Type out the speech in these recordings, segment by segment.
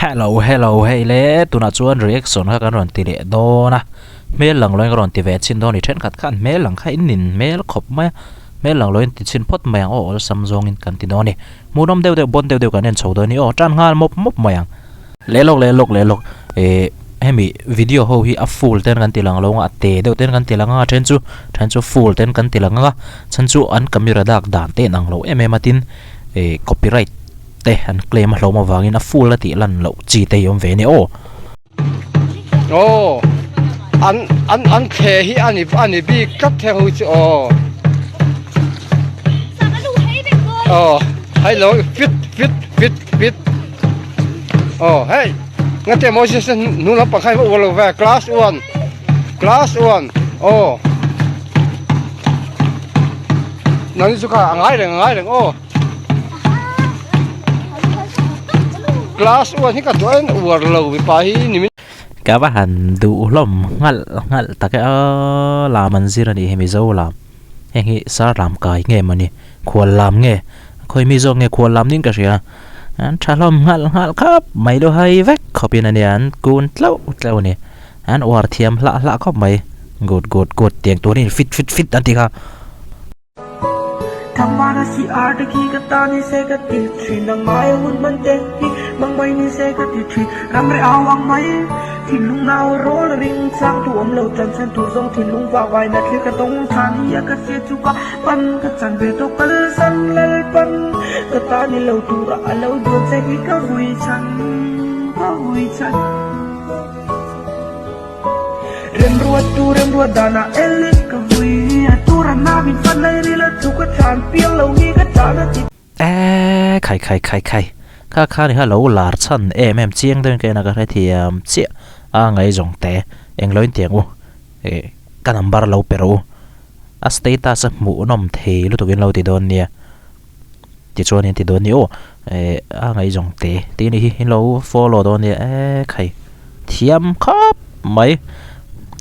Hello hello hei le tunah chuan reaction kha kan rawn ti leh dawn a hmel lang loin ka rawn ti ve chhin dawn a ni thenkhat khan hmel lang kha in nin hmel khawp mai a hmel lang loin ti chhin phawt mai ang aw awlsam zawngin kan ti dawn a ni hmuhnawm deuh deuh bawn deuh deuh kan en chho dawn a ni aw tan nghal mawp mawp mai ang. Leh lawk leh lawk leh lawk eh hemi video ho hi a full ten kan ti lang lo a te deuh ten kan ti lang a then chu then chu full ten kan ti lang a chhan chu an camera dak dan te inang lo em em a tin eh copyright te an claim a hlawm avangin a full a tih lan loh chi te hi awm ve a ni aw. Aw an an an thle hi ani ani bik tlat theng ho chu aw aw hei lo fit fit fit fit aw hei ngate Moses nu lampang kha hi uar lo ve class one class one aw nang chu kha a ngai reng a ngai reng aw. Class one hi ka duh en uar lo mipa hi ni min. Ka va han duh hlawm nghalh nghalh tak e aw lam an zir a nih hi Mizo lam heng hi sar lam kai nge maw ni khual lam nge khawi mi zawk nge khual lam niin ka hria an tha hlawm nghalh nghalh khawp mai lu hai vek khawp in a nia an kun tlauh tlauh a ni an uar thiam hlah hlah khawp mai good good good tiang turin fit fit fit an tih kha. Eee khai khai khai khai kha kha ni kha lo lar chhan em em chiang deuhin ka en a ka hrethiam chiah a ngaihzawng te englo in tiang u eh ka number lo pe rawh u a status a hmuhnawm thei lutuk in lo ti dawn nia tichuan in ti dawn ni aw eh a ngaihzawng te tih anih hi in lo follow dawn nia eee khai thiam khawp mai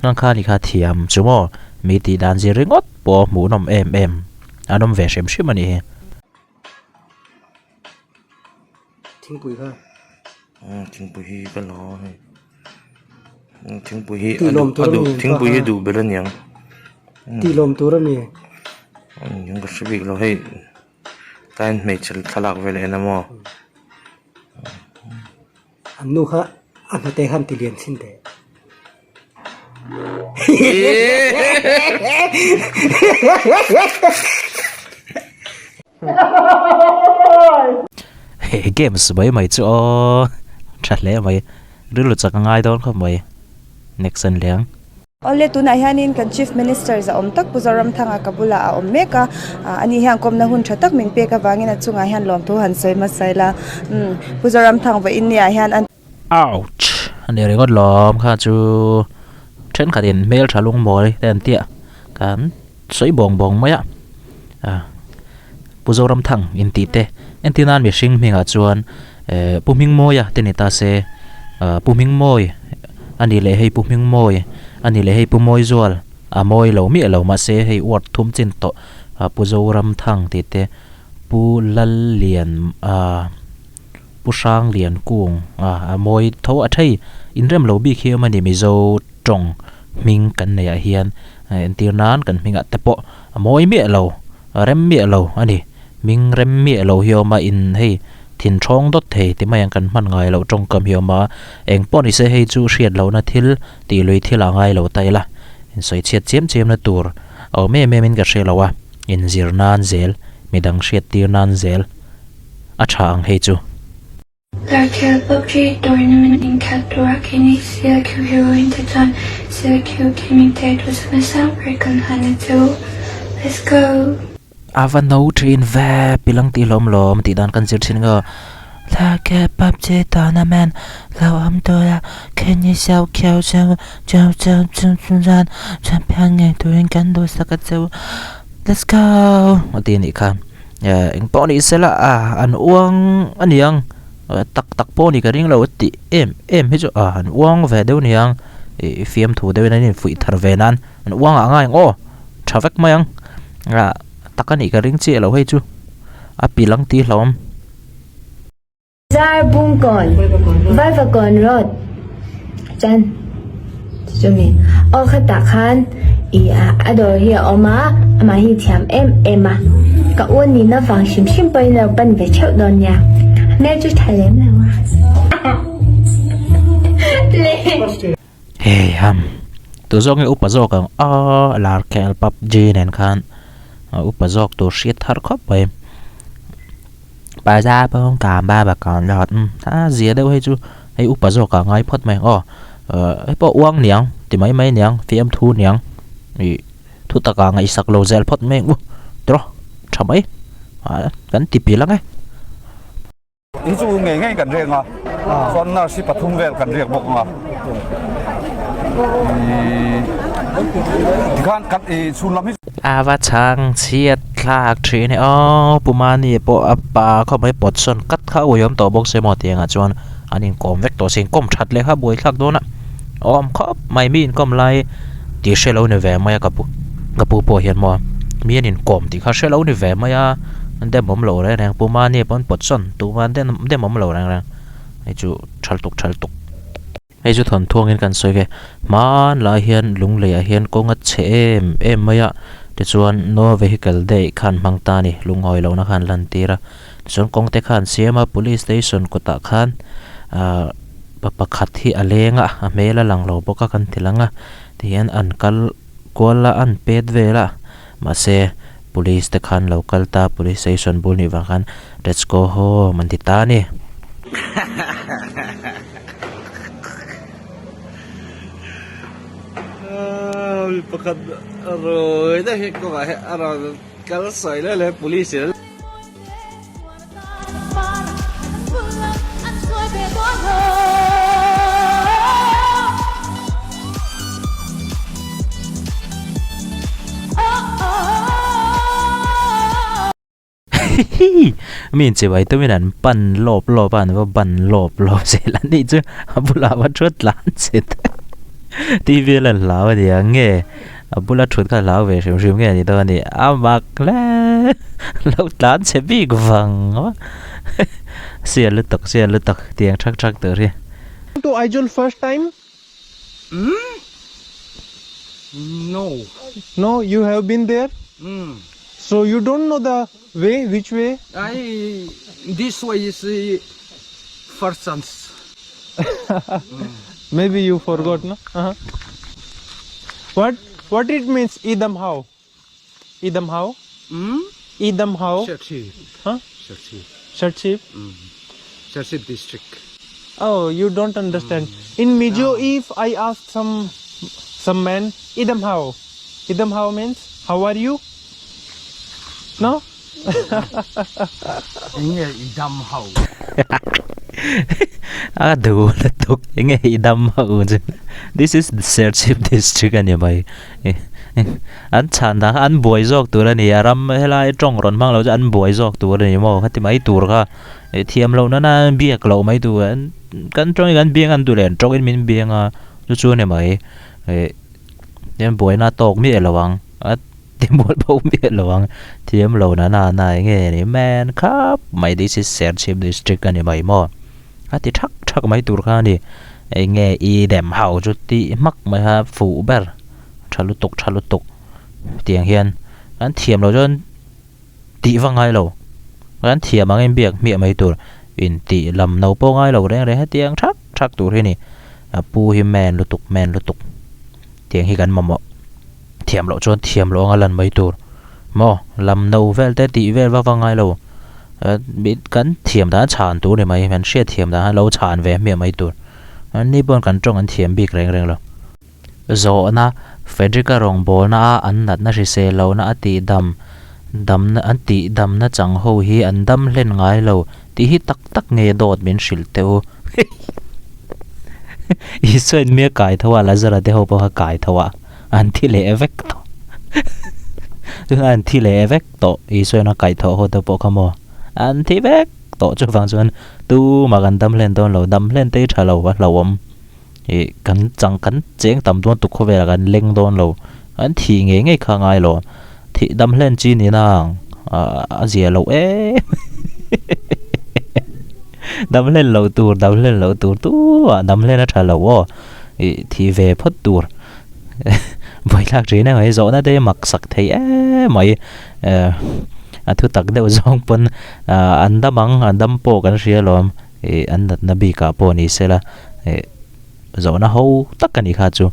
hmang kha ni kha thiam chu maw mi tih dan zir ringawt pawh hmuhnawm em em an awm ve hrim hrim a nih hi. Thingpui kha. Thingpui hi ka la a hei thingpui hi a duh a duh thingpui hi a duh ber a niang. Tih lawm tur a ni. Ka hre bik lo hei tlaiin hmeichhe thlalak vel a en a maw. An nu kha a hnute khan ti lian chhin teh. He games mai mai chu aw tha hle mai rilru chak a ngai dawn khawp mai next an leng. Awle tunah hianin kan Chief Minister za awm tak Pu Zoramthanga ka bulah a awm mek a, ani hian kawmna hun tha tak min pek avangin a chungah hian lawmthu han sawi hmasa ila. Umm Pu Zoramthang vawiin ni ah hian an. Ouch! A ni ringawt lawm kha chu thenkhatin hmel tha lungmawi te an tia kan sawi bawng bawng mai a, Pu Zoramthang intih te entir nan mihring hmingah chuan Eh Pu Hmingmawia te ni ta se, Pu Hmingmawi a ni leh hei Pu Hmingmawi a ni leh hei Pu Mawizual a mawi lo miah lo mahse hei ward thum chin tawh Pu Zoramthang tih te Pu Lallian ah Pu Hranglian Kung ah a mawi tho a thei inrem lo bik hi awm a ni Mizo tawng hming kan neih ah hian entir nan kan hmingah te pawh a mawi miah lo rem miah lo a ni. Hming rem miah lo hi a awm a, in hei thin thawng dawt thei ti mai ang kan hman ngai loh tawngkam hi a awm a, eng pawh ni se hei chu hriat lohna thil tih lui thil ah ngai lo ta ila, in sawi chhiat chiam chiam na tur a awm em em in ka hre lo a, in zir nan zel, midang hriat tir nan zel a tha ang hei chu. Larkhel PUBG tournament inkhelh tura keini CLQ heroine te chuan CLQ gaming te duhsakna sang ber kan hlan a che u. Let's go! A va no thin ve pilang tih hlawm lawm tih dan kan zir thin nga Larkhel PUBG tournament lo awm tura keini CLQ cheu cheu cheu chu chuan champion ngei turin kan duhsak a che u. Let's go! A ti anih kha. Eng pawh ni sela a an uang a niang tak tak pawh ni ka ring lo a tih em em hi chu a an uang ve deuh niang ih fiamthu deuhin an infuih thar ve nan an uang ah ngai ang aw tha vek mai ang ah tak a nih ka ring chiah lo hei chu a pi lang tih hlauhawm. Zar Bungkawn, Vaivakawn Road chuan chumi aw khatah khan ih a dawr hi a awm a, amah hi thiam em em a, ka u nihna vang hrim hrim pawhin a lo pan ve theuh dawn nia, hmel chu tha lem lo a. Hei ham, tu zawk nge upa zawk ang a lar khel PUBG nen khan upa zawk tur hriat thar khawp mai. Bazaar pawh ka ba ba ka lot a zia deuh hei chu hei upa zawk ah ngai phawt mai ang aw hei pawh uang niang ti mai mai niang fiamthu niang ih thu takah ngaihsak lo zel phawt mai ang u tiraw tha mai ah kan ti pil ang e. In chu ngei ngei kan riak a chuan nurse hi pathum vel kan riak bawk ang a ih tikhan kan ih chhun lam hi. A va chhang chhiat thlak thin e aw Pu Mani pawh a pa khawp mai pawt sawn kat kha a uiawm tawh bawk se maw tiangah chuan an inkawm vek tawh se inkawm that leh kha buai thlak dawn a awm khawp mai mi inkawm lai tih hre lo ni ve mai a ka pu ka pu pawh hian maw mi an inkawm tih kha hre lo ni ve mai a dem awm lo reng reng Pu Mani pawh an pawt sawn tumah an dem awm lo reng reng hei chu thal tuk thal tuk. Hei chu thawnthuangin kan sawi ve. Hmanlai hian Lungleiah hian kawng a chhe em em mai a, tichuan no vehicle day khan hmang ta a ni, lunghawi lohna khan lan tir a. Tichuan kawng te khan siam a, police station kawtah khan ahh pa pakhat hi a leng a, a hmel a lang lo bawk a kan ti lang a, tihian an kal kual a, an pet vel a, mahse police te khan lo kal ta, police station bul nih vang khan let's go home an ti ta a ni. Pakhat rawi deuh hi kawngah hian a rawn kal sawi leh leh police in Hihi! Mi inchibai tumin an pan lawp lawp a, an va ban lawp lawp zel a nih chu a bulah va thut tlan che te TV a lan hlau a nia nge a bula thut kha hlau ve hrim hrim nge a ni dawn a ni a mak hle lo tlan chhe bik vang a sial lutuk sial lutuk tiang thak thak tur hi. To Aizawl first time? Hmm? No. No, you have been there? Hmm. So you don't know the way, which way? I this way is the first chance. Maybe you forgot, no? Uh-huh. What what it means idam how? Idam how? Hmm? Idam how? Serchhip. Huh? Serchhip. Serchhip? Serchhip district. Oh, you don't understand. In Mizo, if I ask some some man, idam how? Idam how means how are you? No? Enge idam how? A duh lutuk enge idam ho chu this is the Serchhip district a ni mai an chhan dan kha an buai zawk tur a ni a ram helai tawng rawn hmang lo chu an buai zawk tur a ni maw khati mai tur kha thiam loh nana biak loh mai tur kan tawng in kan biang an duh leh an tawng in min biang a chu chu a ni mai ih buaina tawk miah lo ang a ti mual pho miah lo ang thiam lo nana na eng nge ni man khap mai this is Serchhip district a ni mai maw. A ti thak thak mai tur kha a ni. Eng nge i dem hau chu tih hmak mai kha fuh ber tha lutuk tha lutuk tiang hian kan thiam loh chuan tih va ngai lo. Kan thiam angin biak hmiah mai tur intih lam no pawh ngai lo reng reng hetiang thak thak tur hi a ni. A pu hi man lutuk man lutuk tiang hi kan mamawh thiam loh chuan thiam loh anga lan mai tur maw lam no vel te tih vel vak vak ngai lo. Kan thiam dan a chhan tur ni mai, kan hriat thiam dan a lo chhan ve hmiah mai tur. An ni pawn kan tawng an thiam bik reng reng lo. Zawhna, Frederick-a rawngbawlna a an natna hrisel lohna a tih dam damna an tih damna chang ho hi an dam hlen ngai lo tih hi tak tak nge dawt min hrilh teh u. Isuain mi a kai tho a, Lazara te ho pawh kha kai tho a, an thi leh vek tawh. Tunah an thi leh vek. tawh Isuain a kaih thawh ho te pawh kha maw an thi vek tawh chuvang chuan tumah kan dam hlen dawn lo dam hlen te hi tha lo a hlauhawm ih kan chang kan cheng tam dawn tuk khawvelah kan leng dawn lo an thih ngei ngei kha ngai lo thih dam hlen chi ni nang ah a zia loh em. Dam hlen loh tur, dam hlen loh tur tumah dam hlen a tha lo aw. Ih thih ve phawt tur. Buaithlak thin em mai, zawhna te hi mak sak thei em mai. Eh a thu tak deuh zawng pawn an dam ang, an dam pawh kan hria alawm. Ih an natna bikah pawh ni sela ih zawhna ho tak a nih kha chu.